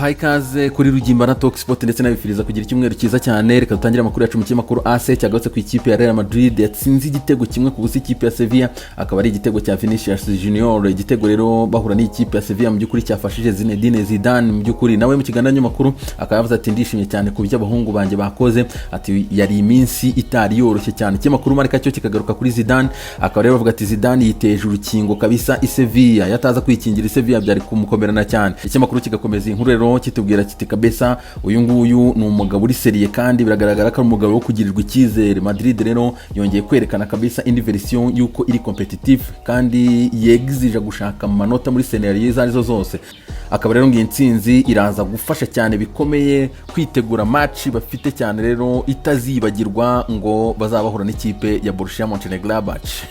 Mbahaye ikaze kuri Rugimba na Talk Sport, ndetse nabifuriza kugira icyumweru cyiza cyane. Reka dutangire amakuru yacu mu kinyamakuru AS cyagarutse ku ikipe ya Real Madrid yatsinze igitego 1-0 ikipe ya Sevilla, akaba ari igitego cya Vinicius Junior. Igitego rero bahura n'ikipe ya Sevilla mu by'ukuri cyafashije Zinedine Zidane. Mu by'ukuri nawe mu kiganiro n'amakuru akaba yavuze ati: "Ndishimye cyane ku byo abahungu banjye bakoze." Ati: "Yari iminsi itari yoroshye cyane." Ikinyamakuru Marca cyo kikagaruka kuri Zidane, akaba rero bavuga ati: "Zidane yiteje urukingo kabisa i Sevilla, yataza kwikingira i Sevilla byari kumukomerana cyane." Ikinyamakuru kigakomeza inkuru rero kitubwira kiti: "Kabisa uyu nguyu ni umugabo uri sérieux, kandi biragaragara ko ari umugabo wo kugirirwa icyizere." Madrid rero yongeye kwerekana kabisa indi version y'uko iri competitive kandi yegizije gushaka amanota muri scenario izo arizo zose. Akaba rero ngo iyi ntsinzi iraza gufasha cyane bikomeye kwitegura match bafite cyane rero itazibagirwa, ngo bazabahura n'ikipe ya Borussia Mönchengladbach.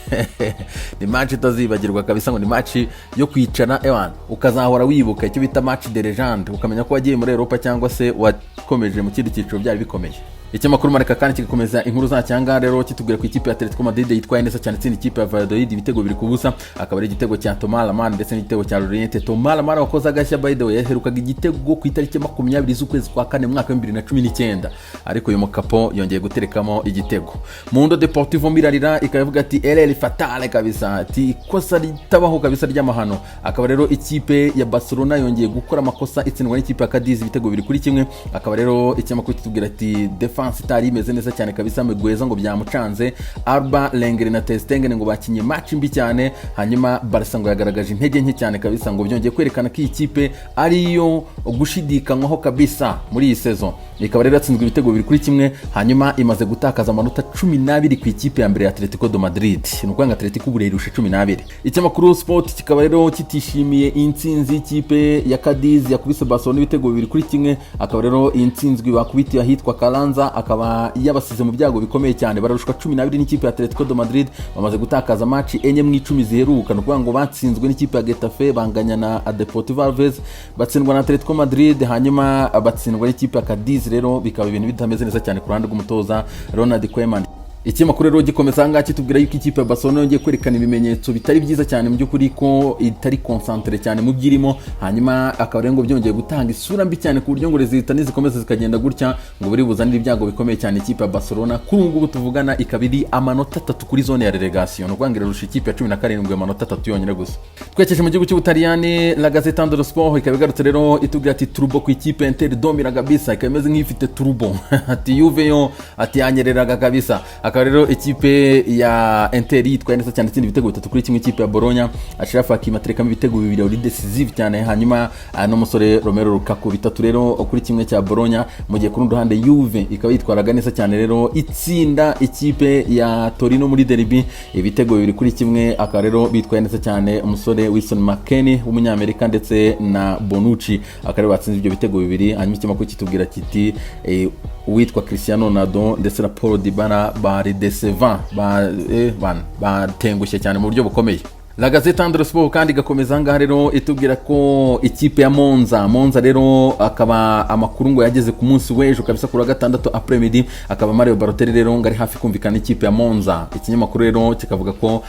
Ni match itazibagirwa kabisa, ngo ni match yo kwicara ewan ukazahora wibuka icyo bita match de légende, ukamenya ko wagiye muri Europa cyangwa se wakomeje mu kindi cyiciro byari bikomeye. Ikinyamakuru Marca kandi kigakomeza inkuru zacyo rero kitubwira ku ikipe ya Atletico Madrid yitwaye neza cyane, itsinda ikipe ya Valladolid ibitego 2-0, akaba ari igitego cya Thomas Lemar ndetse n'igitego cya Llorente. Thomas Lemar wakoze agashya, by the way, yaherukaga igitego ku itariki 20 z'ukwezi kwa kane mu mwaka wa 2019, ariko uyu mukapo yongeye guterekamo igitego. Mundo Deportivo mirarira ikaba ivuga ati: "Erreur fatale kabisa." Ati: "Ikosa ritabaho kabisa ry'amahano." Akaba rero ikipe ya Barcelona yongeye gukora amakosa, itsindwa n'ikipe ya Cadiz ibitego 2-1. Akaba rero ikinyamakuru kitubwira ati: "Defense itari imeze neza cyane kabisa." Mingueza ngo byamucanze, Alba, Lenglet na ter Stegen ngo bakinye match mbi cyane. Hanyuma Barca ngo yagaragaje intege nke cyane kabisa, ngo byongeye kwerekana ko iyi kipe ariyo gushidikanywaho kabisa muri iyi saison. Ikaba rero yatsinzwe ibitego 2-1, hanyuma imaze gutakaza amanota 12 ku ikipe ya mbere ya Atletico de Madrid. Ni ukuvuga ngo Atletico ubu irusha 12. Ikinyamakuru Sport kikaba rero kitishimiye intsinzi y'ikipe ya Cadiz yakubise Barcelona ibitego 2-1. Akaba rero iyi ntsinzwi bakubitiye ahitwa Carranza akaba yabasize mu byago bikomeye cyane, bararushwa 12 n'ikipe ya Atletico de Madrid. Bamaze gutakaza match enye mu 10 ziheruka. Ni ukuvuga ngo batsinzwe n'ikipe ya Getafe, banganya na Deportivo Alaves, batsindwa na Atletico Madrid, hanyuma batsindwa n'ikipe ya Cadiz. Rero bikaba ibintu bitameze neza cyane ku ruhande rw'umutoza Ronald Koeman. Ikinyamakuru rero gikomeza ahangaha kitubwira yuko ikipe ya Barcelona yongeye kwerekana ibimenyetso bitari byiza cyane mu by'ukuri, ko itari concentré cyane mu byo irimo. Hanyuma akaba rero ngo byongeye gutanga isura mbi cyane, ku buryo ngo résultats nizikomeza zikagenda gutya ngo buri buzanire ibyago bikomeye cyane ikipe ya Barcelona. Kuri ubu ngubu tuvugana ikaba iri amanota 3 kuri zone ya relegation, ni ukuvuga ngo irarusha ikipe ya 17 amanota 3 yonyine gusa. Twerekeje mu gihugu cy'Ubutaliyani, La Gazzetta dello Sport ikaba igarutse rero itubwira ati: "Turbo ku ikipe ya Inter de Milan kabisa, ikaba imeze nk'ifite turbo." Ati: "Juve yo," ati, "yanyereraga kabisa." Akaba rero ikipe ya Inter yitwaye neza cyane, itsinda ibitego 3-1 ikipe ya Bologna. Achraf Hakimi aterekamo ibitego bibiri uri decisive cyane, hanyuma n'umusore Romelu Lukaku, 3 rero kuri kimwe cya Bologna. Mu gihe ku rundi ruhande Juve ikaba yitwaraga neza cyane rero, itsinda ikipe ya Torino muri derby ibitego 2-1. Akaba rero bitwaye neza cyane, umusore Wilson McKennie w'umunyamerika ndetse na Bonucci akaba rero batsinze ibyo bitego bibiri. Hanyuma ikinyamakuru kitubwira kiti: "Uwitwa Cristiano Ronaldo ndetse na Paulo Dybala bari décevants, batengushye cyane mu buryo bukomeye." La Gazzetta dello Sport kandi igakomeza ahangaha rero itubwira ko ikipe ya Monza rero akaba amakuru ngo yageze ku munsi w'ejo kabisa, ku wa gatandatu après-midi, akaba Mario Balotelli rero ngo ari hafi kumvikana n'ikipe ya Monza. Ikinyamakuru rero kikavuga ko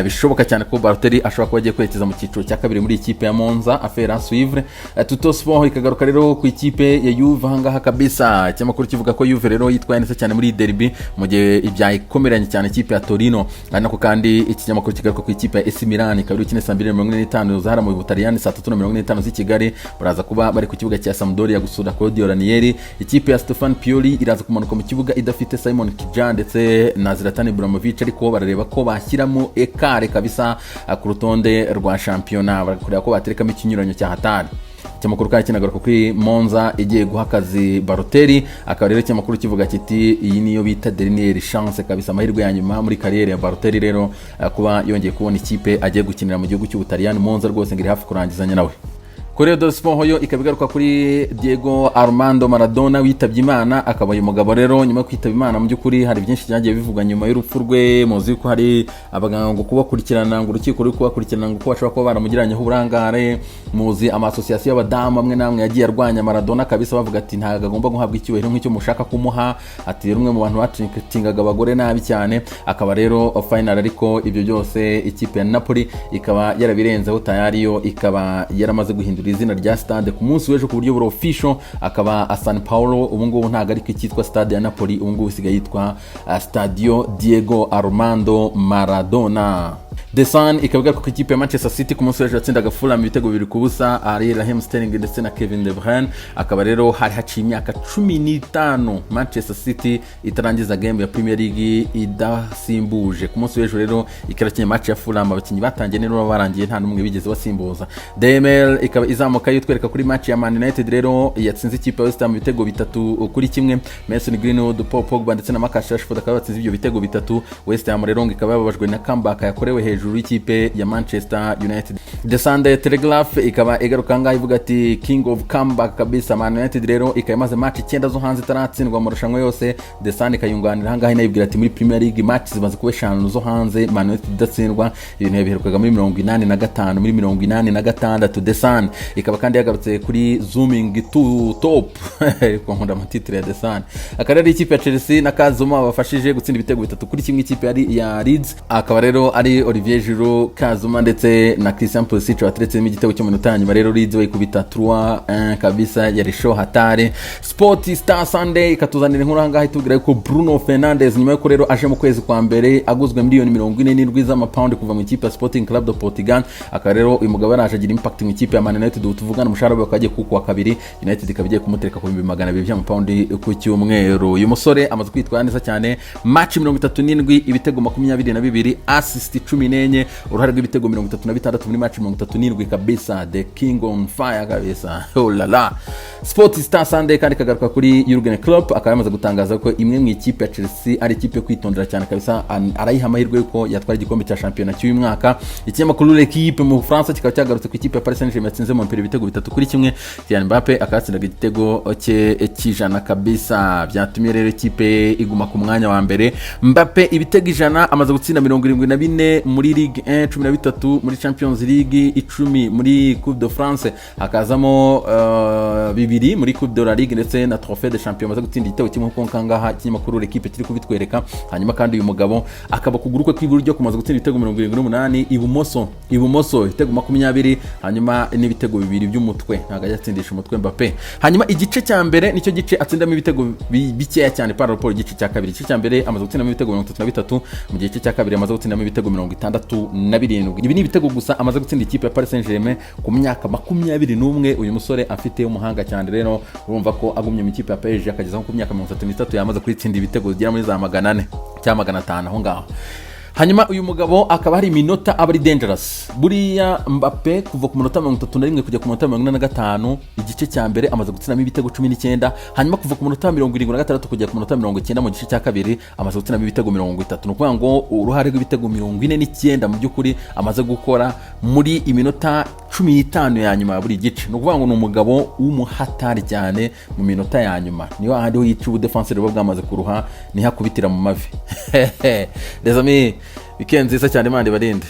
bishoboka cyane ko Balotelli ashobora kuba agiye kwerekeza mu cyiciro cya kabiri muri ikipe ya Monza. Affaire à suivre. Tuttosport ikagaruka rero ku ikipe ya Juve ahangaha kabisa. Ikinyamakuru kivuga ko Juve rero yitwaye neza cyane muri iyi derby, mu gihe ibyakomeranye cyane ikipe ya Torino. Ari nako kandi ikinyamakuru kigaruka ku ikipe ya AC Milan, ikaba iri gukina saa 2:45 zahara mu Butaliyani, saa 3:45 z'i Kigali. Baraza kuba bari ku kibuga cya Sampdoria gusura Claudio Ranieri. Ikipe ya Stefan Pioli iraza kumanuka mu kibuga idafite Simon Kjaer ndetse na Zlatan Ibrahimovic, ariko barareba ko bashyiramo écart kabisa ku rutonde rwa shampiyona, bari ko baterekamo ikinyuranyo cya hatari. Ikinyamakuru kandi kinagaruka kuri Monza igiye guha akazi Balotelli. Akaba rero ikinyamakuru kivuga kiti: "Iyi niyo bita dernière chance kabisa, amahirwe ya nyuma muri carrière ya Balotelli rero, kuba yongeye kubona ikipe agiye gukinira mu gihugu cy'Ubutaliyani." Monza rwose ngo iri hafi kurangizanya nawe. Corriere dello Sport yo ikaba igaruka kuri Diego Armando Maradona witabye Imana. Akaba uyu mugabo rero nyuma yo kwitaba Imana, mu by'ukuri hari byinshi byagiye bivugwa nyuma y'urupfu rwe. Muzi ko hari abaganga ngo kubakurikirana, ngo urukiko ruri kubakurikirana, ngo ko bashobora kuba baramugiranyeho uburangare. Muzi ama association y'abadamu amwe n'amwe yagiye arwanya Maradona kabisa, bavuga ati: "Ntabwo agomba guhabwa icyubahiro nk'icyo mushaka kumuha." Ati: "Rumwe mu bantu batingaga abagore nabi cyane." Akaba rero final, ariko ibyo byose ikipe ya Napoli ikaba yarabirenzeho tayari, yo ikaba yaramaze guhindura guhindura izina rya stade ku munsi w'ejo ku buryo buri official. Akaba a San Paolo ubu ngubu ntabwo ariko icyitwa stade ya Napoli, ubu ngubu isigaye yitwa Stadio Diego Armando Maradona. The Sun ikaba igaruka ku ikipe ya Manchester City. Ku munsi w'ejo yatsindaga Fulham ibitego 2-0, ari Raheem Sterling ndetse na Kevin De Bruyne. Akaba rero hari haciye imyaka 15 Manchester City itarangiza game ya Premier League idasimbuje. Ku munsi w'ejo rero ikaba match ya Fulham, abakinnyi batangiye nero barangiye, nta n'umwe bigeze basimbuza. DML ikaba izamuka yitwereka kuri match ya Man United rero yatsinze ikipe ya West Ham ibitego 3-1. Mason Greenwood, Paul Pogba ndetse na Marcus Rashford akaba batsinze ibyo bitego bitatu. West Ham rero ngo ikaba yababajwe na comeback yakorewe hejuru y'ikipe ya Manchester United. The Sunday Telegraph ikaba igaruka ngaho ivuga ati "King of comeback" kabisa. Man United rero ikaba imaze match icyenda zo hanze itaratsindwa mu marushanwa yose. The Sun ikayunganira ahangaha inayibwira ati muri Premier League match zimaze kuba eshanu zo hanze Man United idatsindwa, ibintu yabiherukaga muri 85, muri 86. The Sun ikaba kandi yagarutse kuri "Zooming to top", ariko nkunda amatitire ya The Sun. Akaba ari ikipe ya Chelsea na Kazuma bafashije gutsinda ibitego 3-1 ikipe yari ya Leeds. Akaba rero ari Olivier Giroud, Kazuma ndetse na Christian Pulisic bateretsemo igitego cyo mu minota ya nyuma. Rero Leeds bayikubita 3-1 kabisa, yari show hatari. Sport Star Sunday ikatuzanira inkuru ahangaha itubwira yuko Bruno Fernandes, nyuma yuko rero aje mu kwezi kwa mbere aguzwe miliyoni 47 z'amapawundi kuva mu ikipe ya Sporting Club de Portugal, akaba rero uyu mugabo yaraje agira impact mu ikipe ya Man United. Ubu tuvugana umushahara we bakaba agiye kuwukuwa kabiri, United ikaba igiye kumutereka ku 200,000 by'amapawundi ku cyumweru. Uyu musore amaze kwitwara neza cyane, match 37, ibitego 22, assist 14, uruhare rw'ibitego 36 muri match 37 kabisa. The king on fire kabisa, oh la la. Sport Star Sunday kandi kagaruka kuri Jurgen Klopp, akaba yamaze gutangaza ko imwe mu ikipe ya Chelsea ari ikipe yo kwitondera cyane kabisa, arayiha amahirwe yuko yatwara igikombe cya shampiyona cy'uyu mwaka. Ikinyamakuru L'Equipe mu Bufaransa kikaba cyagarutse ku ikipe ya Paris Saint-Germain yatsinze Montpellier ibitego 3-1. Kylian Mbappe akaba yatsindaga igitego cye cy'ijana kabisa, byatumye rero ikipe iguma ku mwanya wa mbere. Mbappe ibitego 100, amaze gutsinda 74 muri Ligue 1, 13 muri Champions League, 10 muri Coupe de France, hakazamo bibiri muri Coupe de la Ligue ndetse na Trophée de Champion. Amaze gutsinda igitego kimwe nkuko ngaha ikinyamakuru L'Equipe kiri kubitwereka. Hanyuma kandi uyu mugabo akaba kuguru kwe kw'iburyo kumaze gutsinda ibitego 78, ibumoso ibitego 20, hanyuma n'ibitego bibiri by'umutwe. Ntabwo ajya atsindisha umutwe Mbappe. Hanyuma igice cya mbere nicyo gice atsindamo ibitego bikeya cyane par rapport igice cya kabiri. Igice cya mbere amaze gutsindamo ibitego 33, mu gice cya kabiri amaze gutsindamo ibitego 67. Ibi ni ibitego gusa amaze gutsinda ikipe ya Paris Saint-Germain ku myaka 21 uyu musore afite, umuhanga cyane. Rero urumva ko agumye mu ikipe ya PSG akageza nko ku myaka 33, yamaze kuyitsinda ibitego bigera muri za 400 cyangwa 500 aho ngaho. Hanyuma uyu mugabo akaba hari iminota aba ari dangerous. Buriya Mbappe kuva ku munota 31 kujya ku munota 45 igice cya mbere amaze gutsinamo ibitego 19. Hanyuma kuva ku munota 76 kujya ku munota 90 mu gice cya kabiri amaze gutsinamo ibitego 30. Ni ukuvuga ngo uruhare rw'ibitego 49 mu by'ukuri amaze gukora muri iminota 15 ya nyuma ya buri gice. Ni ukuvuga ngo ni umugabo w'umuhatari cyane mu minota ya nyuma, niyo hahandi ho yica ubudefanseri buba bwamaze kuruha, niho akubitira mu mavi. Les amis, weekend nziza cyane, Imana ibarinde.